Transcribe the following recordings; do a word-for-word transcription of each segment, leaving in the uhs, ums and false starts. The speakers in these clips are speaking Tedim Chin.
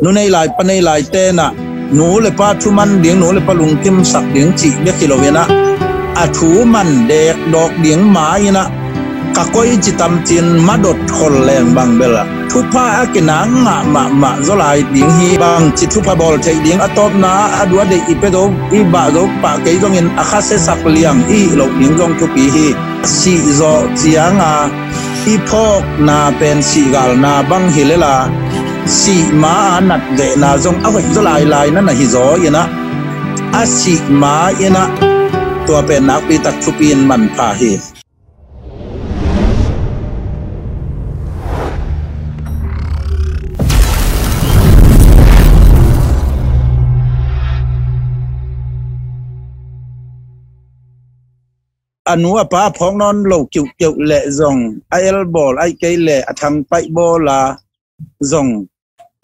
Nu nei lai pa nei lai tenah nu le pa thuman ding, nu le pa lungkimsak ding cih bek hi loinah a thu man dekdawk ding ma inah ka koi ci tamcin madot khol leng bang bel thupha a kinang ngah mahmah zaw lai ding hi. Bangci thupha bawl theih ding a tawpna a duadeih i pia zo, i bah zo pah kei zongin a khasiasak liang i hih loh ding zong thupi hi. Sih zawh cianga i phawkna pen sihgalna bang hi lela, sih ma a natvehna zong a hoih zaw lailai na na hi zaw inah, a sih ma inah tua pen nakpi tak thupi in manpha hi. A nu a pa a phawk nawn lo kiuhkeuh leh zong a elbawl aih kei leh a thangpaih bawla zong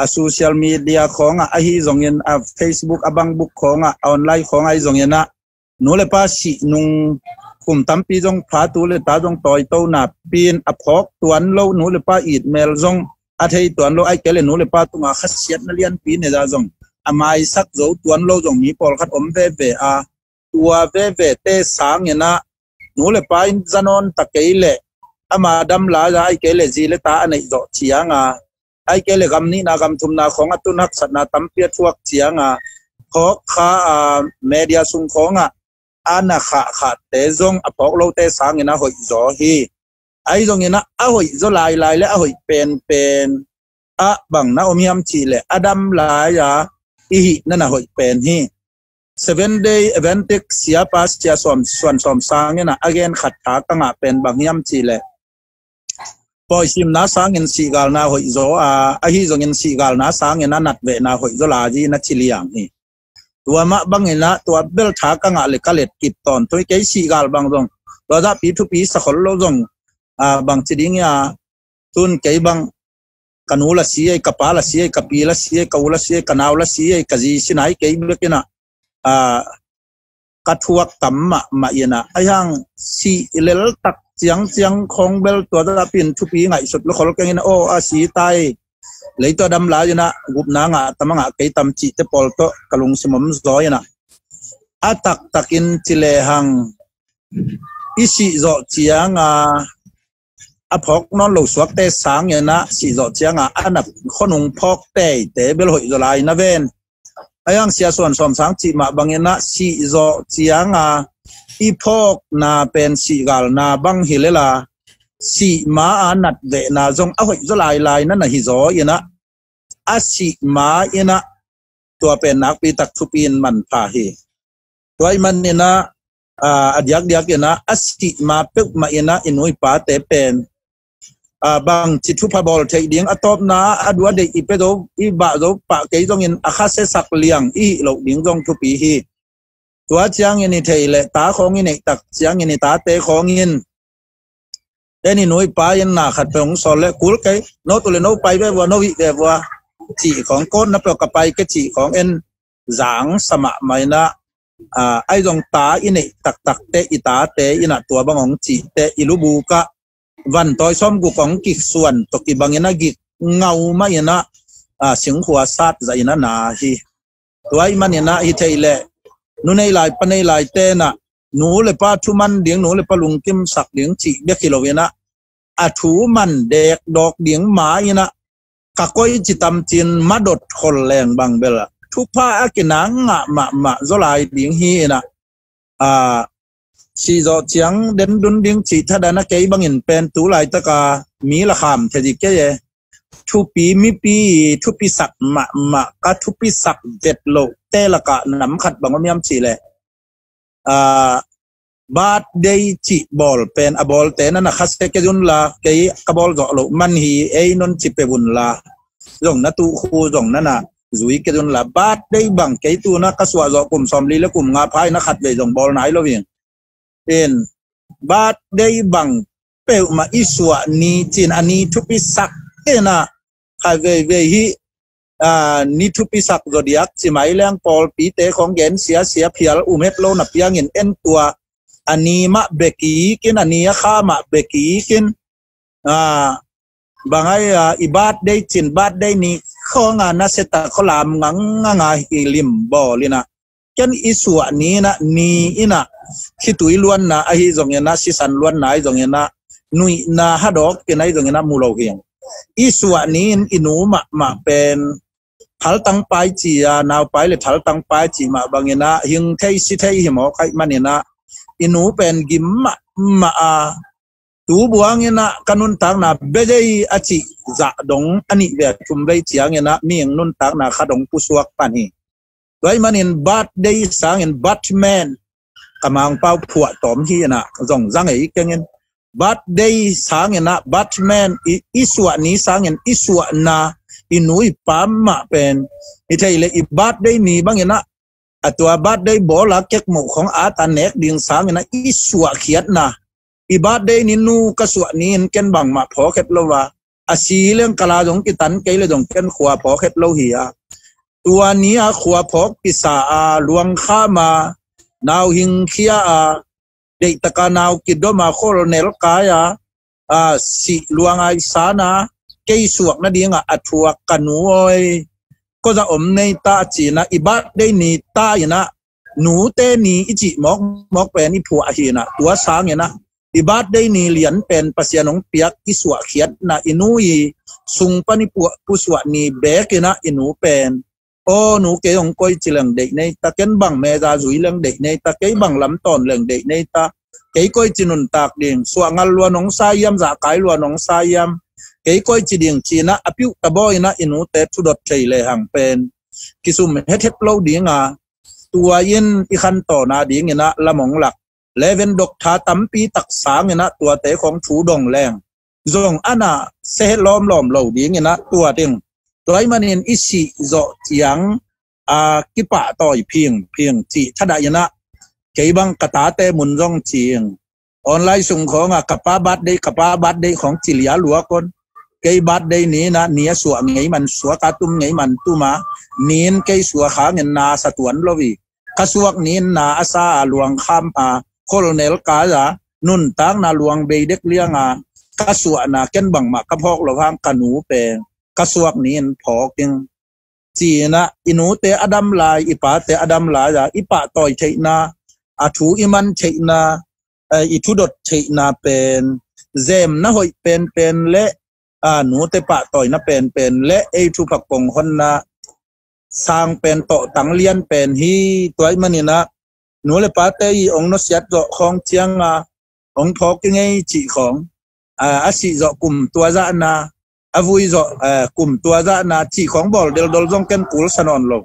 a social media khawngah ahi zongin a Facebook a bangbuk khawngah a online khawngah ahi zonginah nu le pa sih nung kum tampi zong pha tu le ta zong tawito napi in a phawk tuan lo nu le pa itmel zong a thei tuan lo aih kei leh nu le pa tungah khasiatna lianpi ne za zong a maisak zo tuan lo zong mi pawlkhat om veve a tua vevete sanginah nu le pa in zanawn ta kei leh ama dam lai-a aih kei leh zi le ta a neih zawh cianga aih kei leh gam nihna gam thumna khawng a tun haksatna tampi a thuak cianga phawk kha a media sung khawngah a na khahkhahte zong a phawk lote sangin a hoih zaw hi. Ahi zonginah a hoih zaw lailai le a hoih penpen ah bang na om hiam cihleh a dam lai-a i hih na na hoih pen hi. Seven Day Adventist siapa sia suan sawm sangin ah a gen khat tha ka ngah pen bang hiam cihleh pawisimna sangin sihgalna hoih zaw a, ahi zongin sihgalna sangin a natvehna hoih zaw lai hi na ci liang hi. Tua mah banginah tua bel tha ka ngah le ka let kip tawntung hi. Kei sihgal bang zong tua zahpi thupi sakhol lo zong bangci ding hi a, tun kei bang ka nu la si ei, ka pa la si ei, ka pi la si ei, ka u la si ei, ka nau la si ei, ka zi si nai kei bekinah ka thuak tam mahmah inah ahi hang sih leltak ciangciang khawng bel tua zahpi in thupi ngaihsut lo khol keng inah aw a si tai. Leitua dam lai inah gupna ngah tam a ngah kei tam cihte pawl tawh ka lungsim om zaw inah a taktakin ci lehang i sih zawh cianga a phawk nawn lo suakte sanginah sih zawh cianga a na khonung phawk teite bel hoih zaw lai na ven. Ahi hang sia suan sawm sang cih mah banginah sih zawh cianga i phawkna pen sihgalna bang hi lela, sih ma a natvehna zong a hoih zaw lailai na na hi zaw inah a sih ma inah tua pen nakpi tak thupi in manpha hi. Tua ih maninah a diakdiak inah a sih ma peuhmah inah i nu i pate pen bangci thupha bawl theih ding a tawpna a duadeih i pia zo, i bah zo pah kei zongin a khasiasak liang i hih loh ding zong thupi hi. Tua ciangin i thei leh ta khawng i neihtak ciangin i tate khawngin en i nu i pa in na khat peuh hong sawl leh kul kei, no tu le no pai ve vua, no hih ve vua cih khawng, kawtna peuh ka pai kei cih khawng en zang sa mahmah inah ahi zong ta i neih taktakte i tate inah tua bang hong cihte i lubukah vantawi sawm guk hong kiksuan tawh kibangin a gik ngau mah inah singkhua sat zah inah na hi. Tua ih maninah hi thei leh nu nei lai pa nei lai tenah nu le pa thuman ding, nu le pa lungkimsak ding cih bek hi loinah a thu man dekdawk ding ma inah ka koi ci tamcin madot khol leng bang bel thupha a kinang ngah mahmah zaw lai ding hi inah sih zawh ciang den dun ding cih thadan a kei bangin pen tu laitaka mi la kham thei dik kei e. Thupi mipi thupisak mahmah ka thupisak vet loh te lakah nam khat bang om hiam cihleh birthday cih bawl pen a bawlte na na khasia kei un la, kei ka bawl zawh loh man hi ei non ci peuh un la, zong na tuh khu zong na na zui kei un la. Birthday bang kei tu na ka suah zawh kum sawmli le kum nga pha inah khat vei zong bawl nai lo in, birthday bang peuhmah i suah ni cin a ni thupisak inah khat veivei hih ni thupisak zaw diak ci mai leng pawlpite khawng gen siasia phial um het lo na piangin en tua a ni mah bek kikin, a ni a kha mah bek kikin bang ai i birthday cin birthday ni khawng a na seta khualam ngang ngang a hi lim bawl in ah, ken i suah ni in ah, ni in ah, khitui luanna ahi zongin ah, sisan luanna ahi zongin ah, nuihna hadawk in ahi zongin ah mu lo hi. I suah ni in i nu mahmah pen thaltang pai ci a, naupai le thaltang pai ci mah bangin ah, hing thei si thei hi mawk ahih manin ah, i nu pen gim mahmah a, tu buang in ah ka nuntakna bia dei a cih zah dong a nih vei a thum vei ciangin ah, mihing nuntakna khat dong pusuak pan hi. Tua ahih manin birthday sangin Batman, ka Mangpau phuah tawm hi in ah, zong zang ei keng in. Birthday sangin ah Batman, i, i suah ni sangin i suahna, i nu i pa mah pen, i thei le i birthday ni bangin ah, a tua birthday bawl a kek moh khong a ta nek ding sangin ah i suah khiatna. I birthday ni nu ka suah ni in ken bangmah phawk het lo a, a si leng ka la zong kitan kei le zong ken khua phawk het lo hi a. Tua ni a khua phawk kisa a, luangkham a, nau hing khia a, deihtaka nau kidom a, kholnel kai a, a, sih luang ai san a, kei suak nading a, a thuak ka nu awi, koi zah om nei ta ci in ah, i birthday ni ta in ah, nute ni i cih mawk mawk pen i phuah hi in ah, tua sangin ah, i birthday ni lian pen Pasian hong piak i suah khiatna, i nu i sung pan i puah, pusuah ni bek in ah, i nu pen, aw nu, kei hong koici leng deih nei ta, ken bang meza zui leng deih nei ta, kei bang lam tawn leng deih nei ta, kei koici nuntak ding, suah ngal lua nong sa hiam, zahkai lua nong sa hiam, kei koici ding ci in ah, a piuh ta bawl in ah, i nute thudot thei lehang pen kisum hethet lo ding a, tua in i khantawn a ding in ah lam hong lak, Reverend Doctor tampi tak sangin ah tuate khong thu dong leng zong a na sia het lawmlawm lo ding in ah, tua ding. Tua ahih manin i sih zawh ciang a, kipahtawi phingphing cih thadah in ah, kei bang ka tate mun zong cing, online sung khawng a ka pa birthday, ka pa birthday khawng ci lia lua kon. Kei birthday ni in ah, ni a suah ngei man suak a, tum ngei man tum a, ni in kei suak hangin na sa tuan lo hi. Ka suak ni in na a sa a, luangkham a, kholnel kai a, nuntakna luang bei dek liang a, ka suahna ken bangmah ka phawk lo hang, ka nu pen ka suak ni in phawk ing ci in ah, i nute a dam lai, i pate a dam lai a, i pahtawi theihna, a thu i man theihna, eh, i thudot theihna pen zemna hoih penpen le, a, nute pahtawina penpen le ei thupha kong honna sang pen tawhtang lian pen hi. Tua ahih manin ah, nu le pate i hong nusiat zawh khawng ciang a, hong phawk i ngei cih khawng, a, a sih zawh kum tua zahna, a vui zawh, a, kum tua zahna cih khawng bawl deldol zong ken kul sa nawn lo.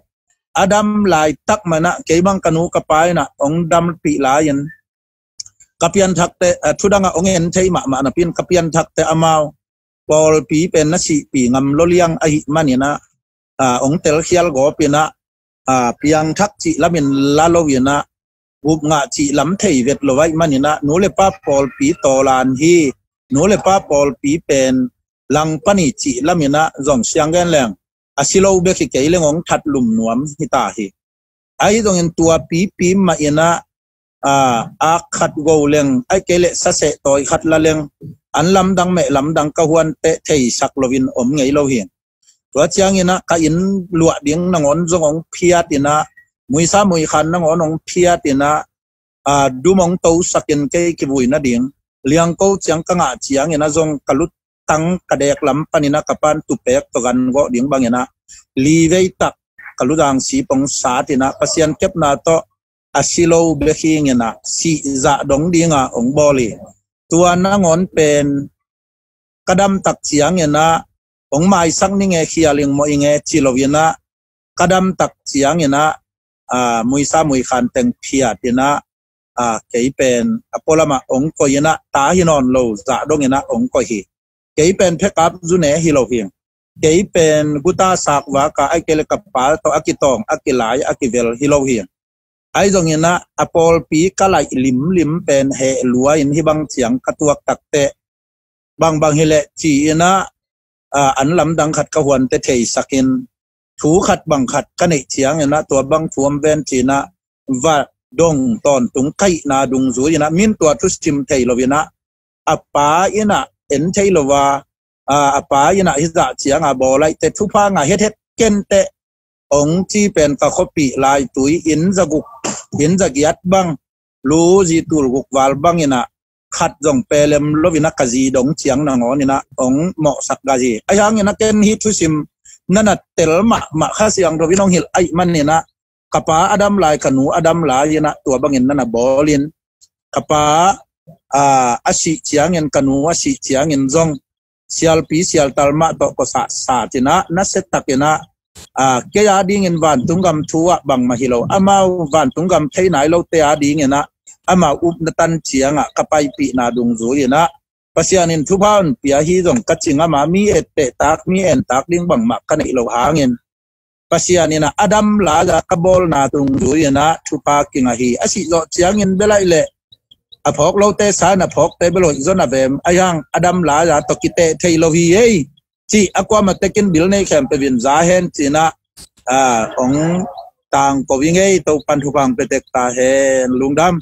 A dam laitak man ah, kei bang ka nu ka pa in ah hong dampih lai in, ka pianthakte, a, thudang ah hong en thei mahmah napi in, ka pianthakte amau pawlpi pen na sihpih ngam lo liang ahih manin ah, a, hong telkhial gawp in ah, a, piangthak cih lamin la lo in ah, gupngah cih lam thei vet lo ahih manin ah, nu le pa pawlpi tawlan hi, nu le pa pawlpi pen langpang hi cih lamin ah zong siang gen leng, a si lo bek hi kei leng hong that lum nuam hi ta hi. Ahi zongin tua pipi mah in ah, a, ak khat go leng, ahih kei leh saseh tawi khat la leng, an lamdang meh lamdang ka huante theisak loin om ngei lo hi. Tua ciangin ah ka inn luah ding nangawn zong hong phiat in ah, muisa muikhan nangawn hong phiat in ah, a, dum hong tosak in kei kivui nading, liangko ciang ka ngah ciangin ah zong ka lutang ka dek lam panin ah ka pan tupek tawh gan gawh ding bangin ah, li vei tak ka lutang sip hong sat in ah, Pasian kepna tawh a si lo bek hi in ah, sih zah dong ding a hong bawl hi. Tua nangawn pen ka dam tak ciangin ah, hong maisak ning e, khial ing mawh ing e ci lo in ah, ka dam tak ciangin ah, a, muisa muikhan teng phiat in ah, a, kei pen a pualam ah hong koih in ah, ta hi nawn lo zah dong in ah hong koih hi. Kei pen phekap zu ne hi lo hi. Kei pen guta sak vak a, ahih kei leh ka pa tawh a kitawng, a kilai, a kivel hi lo hi. Ahi zongin ah, a pawlpi ka laih limlim pen heh lua in, hih bang ciang ka tuak takteh, bangbang hi leh ci in ah, a, an lamdang khat ka huante theisak in, thu khat bang khat ka neih ciangin ah, tua bang thu om ven ci in ah, va dong tawntung ka hihna dungzui in ah, min tua thusim thei lo in ah, a pa in ah en thei lo a, a, a pa in ah hizah ciang a bawl ahih teh thupha ngah hethet kei inteh, ong ci pen ka khuapih laitui inn zaguk, inn zagiat bang, lu zi tul guk val bang in ah khat zong pelem lo in ah ka zi dong ciang nangawn in ah ong mawhsak ka hi. Ahi hangin ah ken hih thusim na na tel mahmah Kha Siangtho in ong hilh ahih manin ah ka pa a dam lai, ka nu a dam lai in ah tua bangin na na bawl in, ka pa, a, a sih ciangin, ka nu a sih ciangin zong sialpi sialtal mah tawh kosah sat in ah, nasia tak in ah, a, kei a dingin vantung gam thu ah bangmah hi lo, amau vantung gam thei nai lote a dingin ah amau upna tan ciang ah ka paipihna dungzui in ah Pasian in thupha hong pia hi zong ka cing, ama mi etteh tak, mi en tak ding bangmah ka neih loh hangin Pasian in ah a dam lai-a ka bawlna dungzui in ah thupha kingah hi. A sih zawh ciangin bel ahih leh a phawk lote sa in a phawkte bel hoih zaw na vem, ahi hang a dam lai-a tawh kiteh thei lo hi ei, cih a kuamah tekin bil nei khempeuh in za hen ci in ah, a, ong tangko ing ei. Topa'n thupha hong pia tek ta hen. Lungdam.